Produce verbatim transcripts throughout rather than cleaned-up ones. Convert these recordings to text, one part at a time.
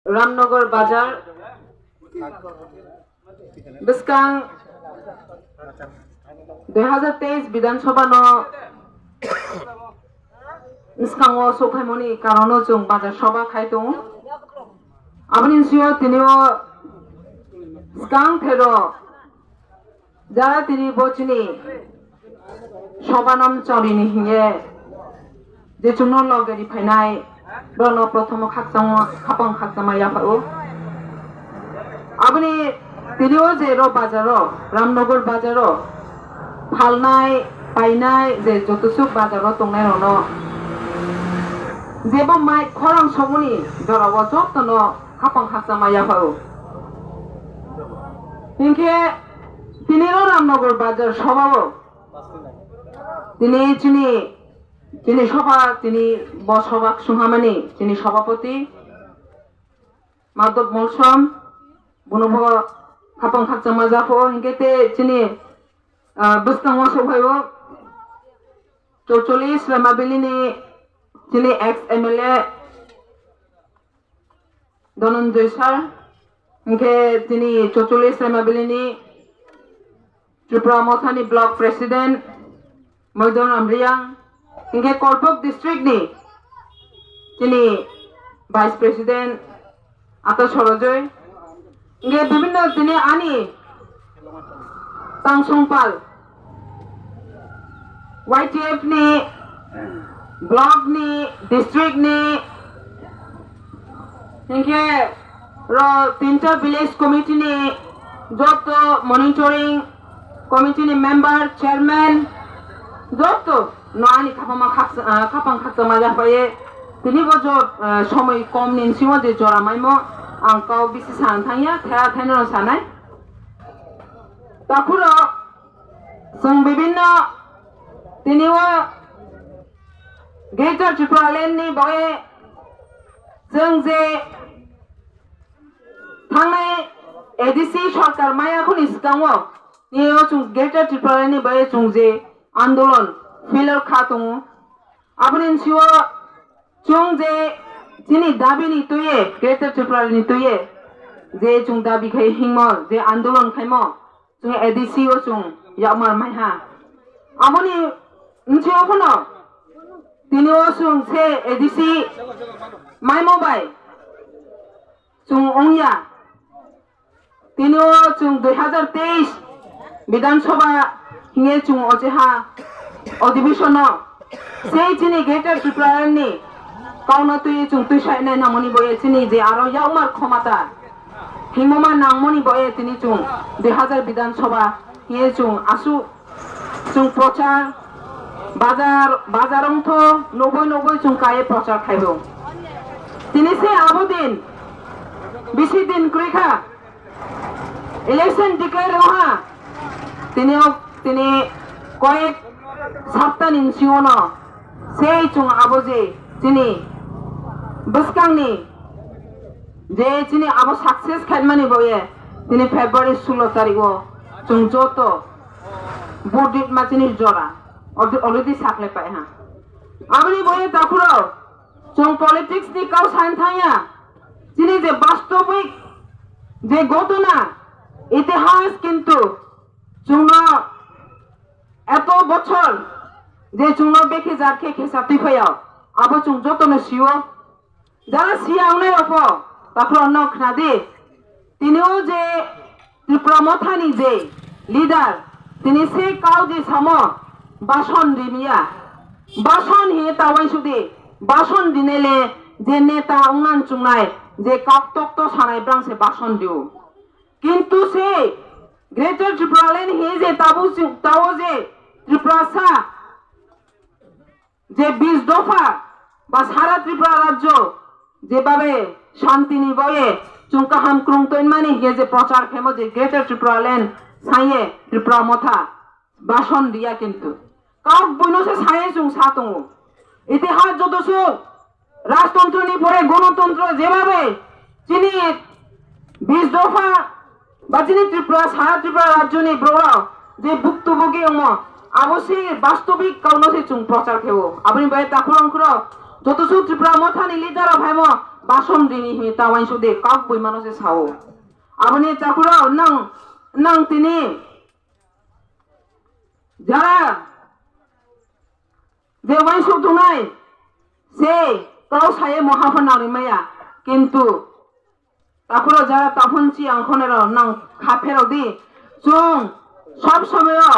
Ramnagar Bazar bwskang dui hazar teis Bidhan Sabha no bwskango sokphaimani karono chwng bazar sabha khai tongo. Aboni sio tini o swkang thero jara tini bo chini sobanam chorini hinye je chwngno loge ri phainai, borokno prothomo khakchangma, khapang khakchangma yapha o. Aboni tini o je ro bazaro, Ramnagar bazaro phalnai, painai je joto suk bazaro tongnai rokno jebo mai khorang somoni jorao jotono khapang khakchangma yapha o. Hinkhe tini ro Ramnagar bazar sobao tini chini, chini soba, tini bo soba sunghamani chini sobapoti Madhab Molsom, bono bo khapang khakchangma japho, hinkhe te chini, ah, bwskango sophaibo Chocholish Remabilini chini ex M L A Dhananjay sir, hinkhe chini Chocholish Remabilini Tripura Mothani Block President Moidon Ramriang, hinkhe Kolpok District ni chini Vice President Ata Sorojoi, hinkhe bibhinno tini ani tangsongpal Y T F ni, block ni, district ni, hinkhe ro tinta village committee ni joto monitoring committee ni member, chairman, joto no ani khapangma khaksa-, ah, khapang khakchangma japhaye. Tini bo jot, ah, somoi kom ni bisingo je jora maimo ang kok bisi sana thangya, thaya thaino sanai. Takhuro chwng bibhinno tini o Greater Tipraland ni bagwi chwng je thangnai A D C sorkar maya khuni swkango, tini o chwng Greater Tipraland ni bagwi chwng je andolon failure kha tongo. Aboni sio chwng je chini dabi ni tuye, Greater Tipraland ni tuye, je chwng dabi khai hingmo, je andolon khaimo, chwng A D C o chwng yakmar maiha. Aboni bwskango phano tini o chwng se A D C maimo bai chwng wngya. Tini o chwng dui hazar teis Bidhan Sabha hinwi chwng ocheha odhibishono sei chini Greater Tipraland ni kokno twi chwng twisainai nangmani boye chini je aro yakmar khomata himoma nangmani boye tini chwng dui hazar Bidhan Sabha hinwi chwng aswk chwng prochar bazar, bazar wngtho nogwi nogwi chwng kaiwi prochar khaibo. Tini se abo din bisi din kwrwi kha. Election declare wngha. Tini o, tini koyek saptani bisingo no sei chwng abo je chini bwskangni je chini abo success khaimani boye tini February sulo tarikh o chwng joto vote ritma chini jora already saklai paiha. Aboni boye takhuro chwng politics ni kau san thangya. Chini je bastobik je ghotona, itihas kintu chwngno eto bochor je chwngno bekhe jar khe khesa twi phaio, abo chwng jotono sio. Jara siya wngnai rokbo takhuro no khna di. Tini o je Tipra Mothani je leader, tini se kau je samo, bason riniya. Bason he ta waisudi, bason rinele je neta wngna chungnai, je kok tok to sanai brang se bason rio. Kintu se Greater Tipraland he je tabu ching-, tao je Tiprasa, je bis dopha ba sara Tripura rajyo jebabe shanti ni boye chwng kaham krung tonmani hiye je prochar khemo je Greater Tripura Land sanye Tripura Motha bason riya kintu kok buino se sanye chwng sa tongo. Itihas joto su rajtantro ni pore gonotontro jebabe chini bis dopha ba chini Tripura, sara Tripura rajyoni borok je buktubugi wngmo, abo se bastobik kauno se chwng prochar khebo. Aboni bai takhurong khuro joto su Tripura Mothani leader rok phaimo, Bason rini hini ta wainsu de kok bui mano se sao. Aboni takuro nang, nang tini jara je wainsu tunai se kau saye moha pho nang rimaya. Kintu takuro jara taphun chi ang khone ro nang kha phero di. Chung sob somoyo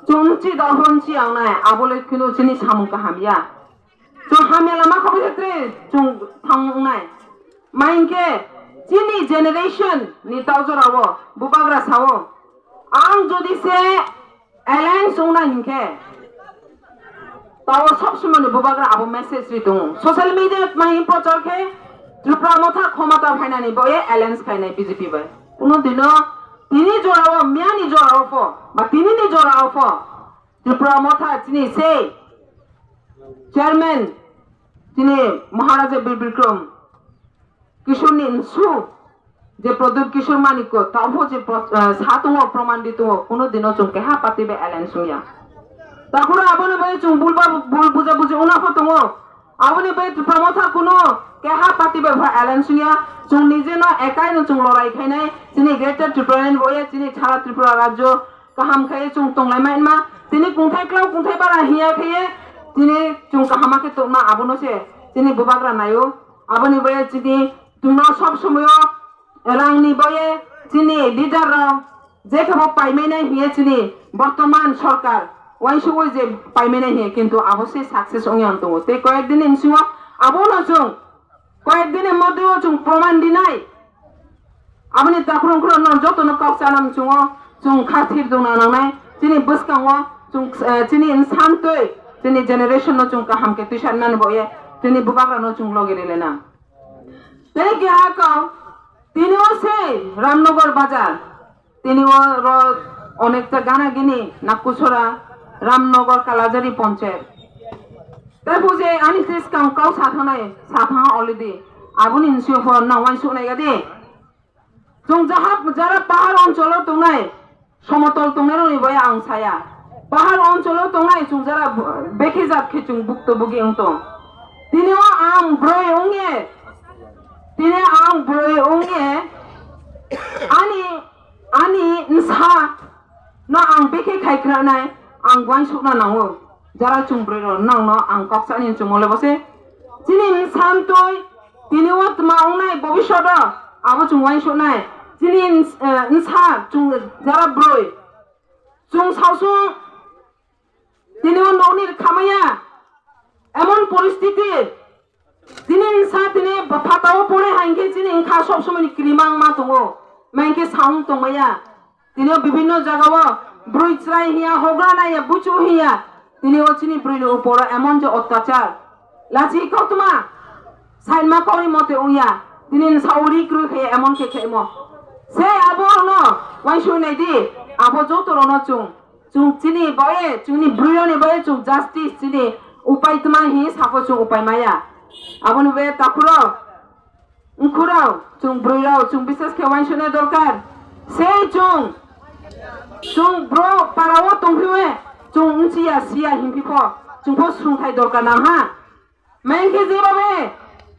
chung chi taphun chi ang nai abole kinu chini samung kaham ya. Chung hamya lama khabai khe tre chung thang wngnai. Ma hinkhe chini generation ni tau jorao bubagra sao, ang jodi se alliance wngna hinkhe tao sob somoi ni bubagra abo message ri tongo. Social media mai prochar khe Tripura Motha khomata phainani boye alliance khainai B J P bai. Kuno dino tini jorao, miyani jorao pho, ba tini ni jorao pho Tripura Motha chini sei chairman chini Maharaja Bir Bikram Kishore ni nsu je Pradyut Kishore Manikya tabho je pro-, ah, sa tongo, proman di tongo, kuno dino chung keha party bai alliance wngya. Takhoro aboni bai chung bul ba bul buja buji wngna pho tongo. Aboni bai Tripura Motha kuno keha party bai pha alliance wngya. Chung nije no ekai no chung lorai khainai, chini Greater Tripura ni boye, chini sara Tripura rajyo kaham khe chwng tonglai ma hinma, tini kungthai klau kungthai bara hiya khe tini chwng kahama khe tongma abono se tini bubagra naio. Aboni boye chini tongma sob somoyo rangni boye chini leader rok je khebo paimai nai hiye chini bortoman sorkar waisugwi je paimai nai hiye kintu abo se success ongya tongo tei koyek din ni bisingo abono chwng Koyek din ni moddhe o chwng proman dinai. Aboni takhurung khurung no joto no kok chanam chwng o chwng kha thir dungna nangnai. Chini bwskango chwng, eh, chini insantwi chini generation no chwng kaham khe twisanmani bo ye chini bubagra no chwng logi rilena. Tei keha kok tini o se Ramnagar bazar. Tini o ro onekta gana gini Nakusora, Ramnagar, Kalajari ponchayat. Tai buje ani se skang kau sathanai, sathang already. Aboni nsio pho nang wansuk nai gadi. Chwng jahap jara pahar oncholo tongnai, somotol tongnai roni bai ang saya. Pahar oncholo tongnai chwng jara b-, bekhe jat khe chwng bukto bugi wng tong. Tini o ang broi wngye, tini ang broi wngye, ani Ani nsa no ang bekhe khai khwnanai, ang uansukna nango. Jara chwng bwrwi rok nang no ang kok sani chwng le bose. Chini nsa ntwi tini o tma wngnai bobishodo abo chwng uansuknai. Chini ns-, eh, nsa chwng jara bwrwi chwng sausung tini o nokni khamaya emon poristiti. Tini nsa tini phatao pore hai khe chini wngkha sob somoi ni kirimang ma tongo. Ma hinkhe saung tongmaya. Tini o bibinno jaga o brwi chwrai hiya, hogra naiya, buchu hiya. Tini o chini brwi ni uporo emon je ottachar. Lachi koktma. Sainma kauri mote wngya. Tini nsa uri krwi khe emon khe khe mo. Se abo no waisui nai di. Abo joto rono chung. Chwng chini bai, chwngni bwrwirokni bai chwng justice chini upai tma hi sabo chwng upai maya. Aboni bai takhurok, wngkhurok, chwng bwrwirok, chwng bises khe uansuknai dorkar. Sei chwng, chwng bro parao tongphiwi, chwng wngchiya siya hinphipho, chwngpho swngthai dorkar nang ha. Main khe jebabe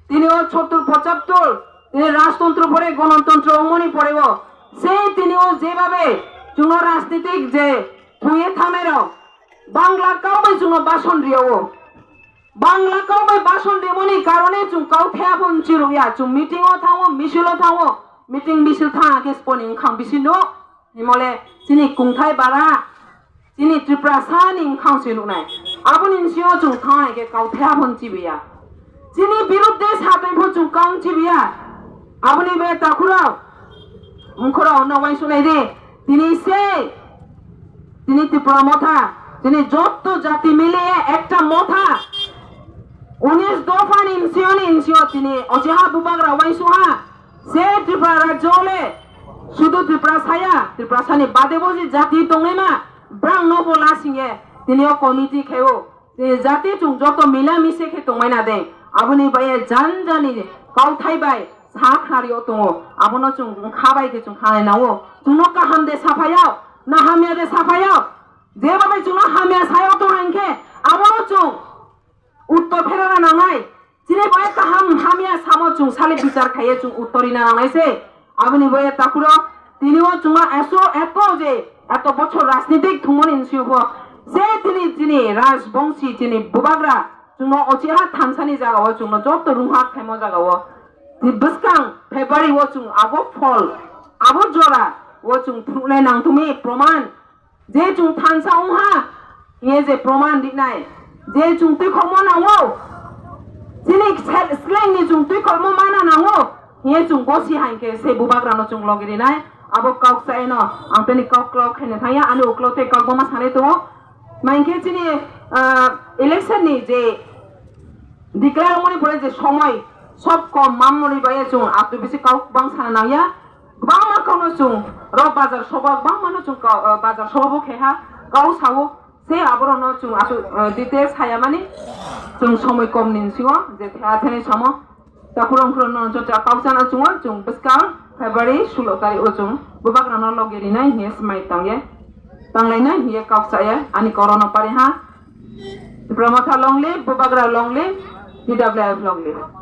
tini o sottur pochattor tini rajtontro pore, gonotontro wngmani pore o se tini o jebabe chwngno rajnitik je thwiwi thangnai rok Bangla kau bai chwngno bason rio o. Bangla kau bai bason rimani karone chwng kau thaya pho nchirok ya, chwng meeting o thango, misil o thango, meeting misil thang khe sponi wngkhang bisi no. Himole chini kungthai bara, chini Tripura sani wngkhang se nuknai. Aboni bisingo chwng thangnai khe kauthai abono chibiya. Chini birudde satwi pho chwng kang chibiya. Aboni be takhurok, wngkhorok no uansuknai di. Tini se, tini Tripura motha, tini jotto jati miliye ekta motha. Unis dophani bisingo ni bisingo tini ochiha bubagra uansukha. Se Tripura rajyo le sudu Tripura saya, Tripura sani bade bo je jati tongnaima, brang no bo lasing ye, tini o committee khaio, tini jati chwng joto mila mise khe tongmai na de, aboni bai ye jan jani kauthai bai sa khnari o tongo, abono chwng kha bai khe chwng khanai nao, chwngno kaham de saphai yao, na hamya de saphai yao, jeba bai chwngno hamya sayo tong hwn khe, abono chwng uttor pherana nangnai, Chini bai kaham hamya samo chwng sale bichar khaiye chwng uttor rina nangnai se. Aboni bai takuro tini o chwngno eso eto je eto bochor rajnitik thumoni nsiyo pho se tini chini rajbongsi chini bubagra chwngno ochiha thansani jaga o chwngno joto runghak khaimo jaga o. Ni bwskang February o chwng abo phol, abo jora o chwng phunuknai nangtumi proman. Je chwng thansa wngha, hiye je proman rinai. Je chwng twikhormo nango, chini sel-, slengni chwng twikhormo mana nango, hiye chwng gosi hai khe se bubagrano chwng logi rinai. Abo kok sa eno, ang tini kok klok khaina thangya, ani uklok tei kok boma sanai tongo. Main khe chini, ah, election ni je declare wngmani pore je somoi sob kom mamnori bai chwng atu bisi kok bang sana nangya. Kwbangma kokno chwng rok bazar soba, kwbangmano chwng ka-, ah, bazar soba bo kheha kok sao. Se aborokno chwng asu, ah, details hayamani chwng somoi kom ni singo je thea theni samo. Takhurung khurung no joto kok sana chwngo chwng bwskang February sulo tarik o chwng bubagrano logi rinai hiye smai tangye. Tanglainai hiye kok saya ani korono pari ha. Tipra Motha long live, bubagra long live, T W F long live.